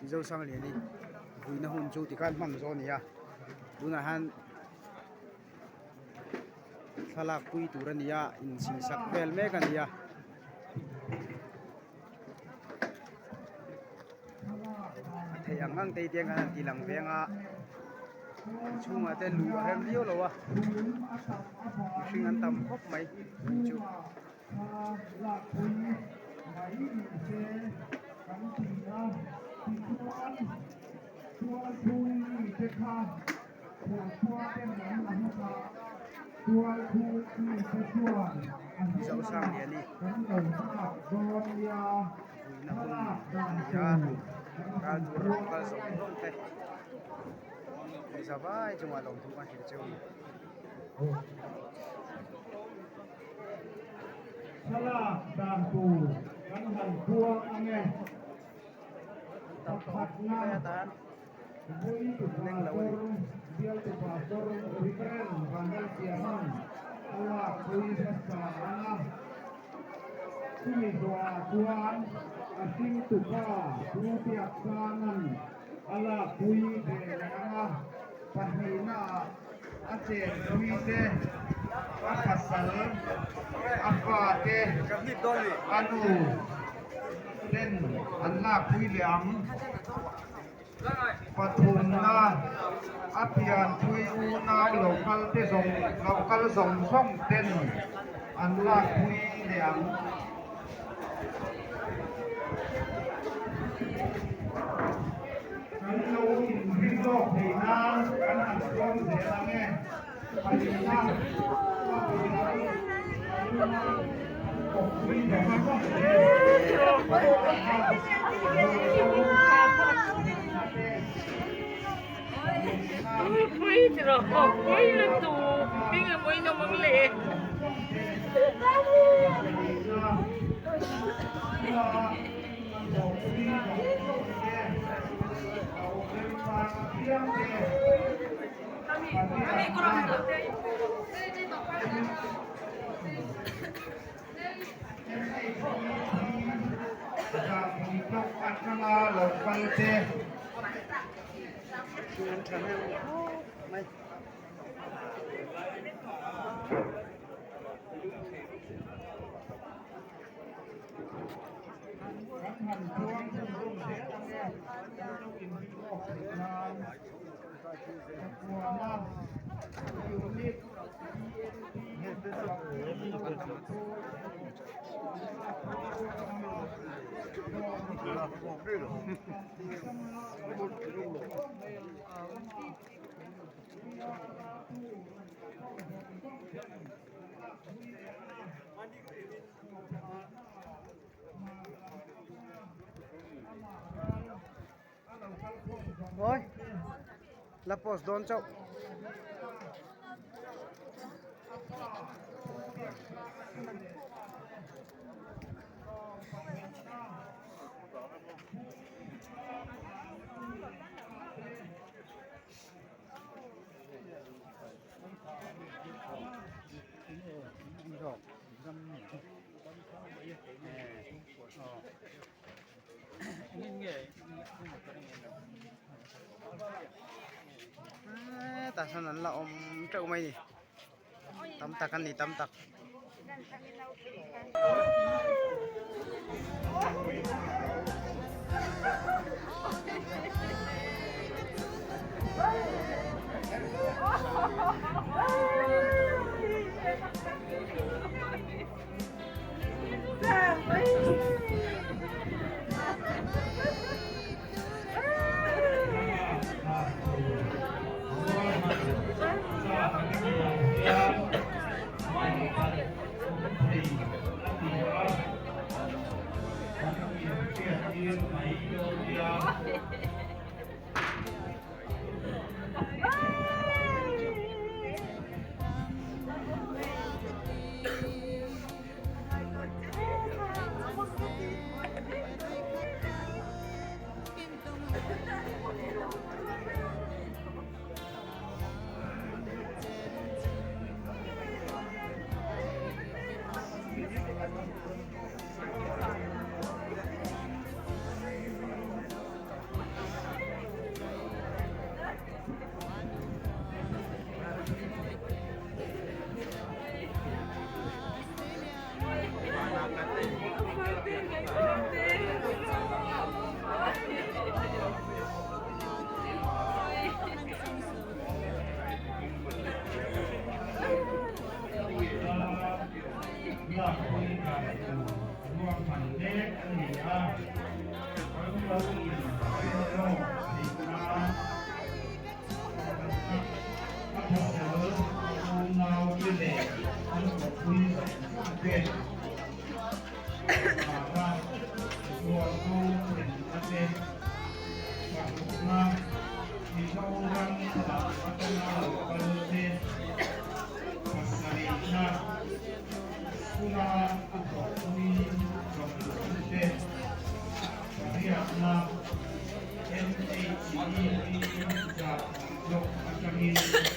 Zosangliani vuina hun chu tikhan hman zawh a ni a tunah hian thlalak pui tur a ni a insingsak vel mek a ni a. A theih ang ang te hi tiang khan an ti lang ve ang a inchhungah te luh a rem viau lo a mihring an tam khawp mai chu. Zosangliani vuina hun a ni a raltur rawng kal zawng zawng te mi za vai chungah lawmthu kan hrilh cheu a ni. Thlalak dan tur kan han puang ange. Pakhatna Vui Pastor, Bialtu Pastor Reverend Vanlalpianan a lakpui hmasa ang a, chumi zawhah chuan a hringtupa Pu Biaksanga'n a lakpui ve leh ang a, pahnihnaah a chenpui te, a pasal, a fate, a nu ten an lakpui leh ang. Pathumna a pianpui unau lo kal te zawng lo kal zawng zawng ten an lakpui leh ang. Kan lo inring lawk thei nan kan han sawm zel ang e. Palina a pasal a unau an kawppui zawng zawng ten pakhatna Atanga lo kal te. Kan han puang chhunzawm zel ang e, kan lo inring lawk theih nan Pakuana Unit Ôi, la post dawn chauh. Tah sawn an la awm teuh mai a ni tam tak an ni tam tak. Pakhatna, NHEP Block atangin.